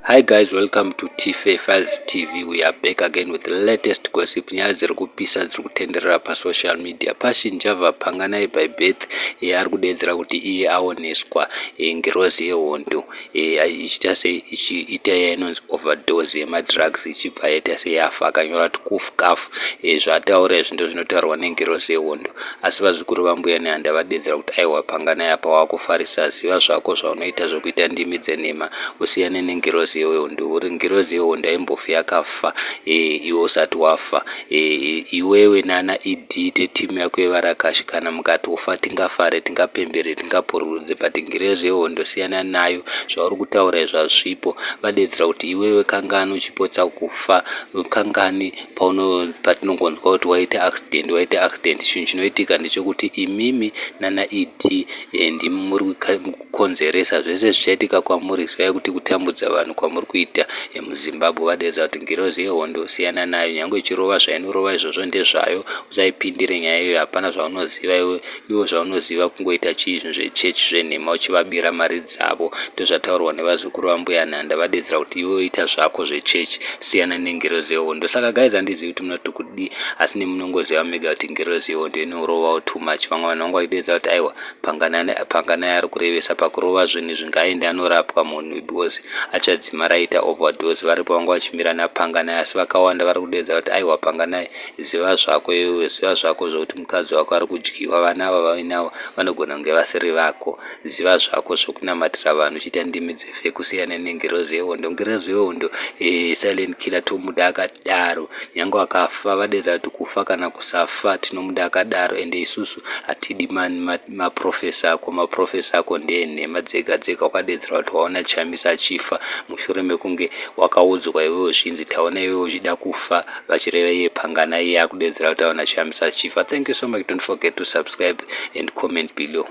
Hi guys, welcome to Tife Files TV. We are back again with the latest gossip. Nyaya dziri kupisa dziri kutenderera pasocial media. Passion Java Panganai by birth ari kudeedzera kuti iye aoneswa ngirozi yehondo ichiita sei, ichiita iya inonzi overdose yemadrugs, ichibva yaita seyafa. Akanyora kuti kuf kaf, zvataura izvi ndo zvinotaurwa nengirozi yehondo. Asi vazukuru vaMbuya Nehanda vadeedzera kuti aiwa, Panganai, apa wakufarisa, ziva zvako zvaunoita zvokuita ndimi dzenhema, usiyane nengirozi yehondo. Uri ngirozi yehondo haimbofi yakafa iwe usati wafa. Iwewe nana ED tetimu yako yevarakashi, kana mukatofa tingafare, tingapembere, tingapururudze, but ngirozi yehondo siyana nayo. Zvauri kutaura izvo hazvipo. Vadeedzera kuti iwewe kangani uchipotsa kufa, kangani patinongonzwa kuti waita accident, waita accident. Chinhu chinoitika ndechekuti imimi nana ED ndimi muri kukonzeresa zvese zvichaitika kwamuri. Zivai kuti kutambudza vanhu kwamuri kuita muZimbabwe. Vadeedza kuti ngirozi yehondo siyana nayo, nyange ichirova zvainorova izvozvo ndezvayo, usaipindire nyaya iyoyo. Hapana zvaunoziva iwe. Iwe zvaunoziva kungoita chii, zvinhu zvechechi zvenhema, uchivabira mari dzavo. Ndozvataurwa nevazukuru vaMbuya Nehanda. Vadeedzera kuti iwe ita zvako zvechechi, siyana nengirozi yehondo. Saka guys, handizivi kuti munoti kudii, asi nemunongoziva mega kuti ngirozi yehondo inorovawo too much. Vamwe vanhu vanga vachideedza kuti aiwa, Panganai ari kurevesa pakurova zvinhu izvi, ngaaende anorapwa munhu because achadzima raita overdose. Varipo vanga vachimira naPanganai, asi vakawanda vari kudeedza kuti aiwa, Panganai, ziva zvako iwewe, ziva zvako zvokuti mukadzi wako ari kudyiwa, vana ava vainavo vanogona kunge vasiri vako. Ziva zvako zvokunamatira vanhu uchiita ndimi dzefake, kusiyana nengirozi yehondo. Ngirozi yehondo, silent killer, tomuda akadaro nyange akafa. Vadeedza kuti kufa kana kusafa, tinomuda akadaro. Ende isusu hatidi maprofesa ako. Maprofesa ako ndeenhema dzega dzega. Wakadedzera kuti waona Chamisa achifa mushure mekunge wakaudzwa iwewe zvinzi taona iwewe uchida kufa, vachireva iye Panganai. Iye akudedzera kuti aona Chamisa achifa. Thank you so much. Don't forget to subscribe and comment below.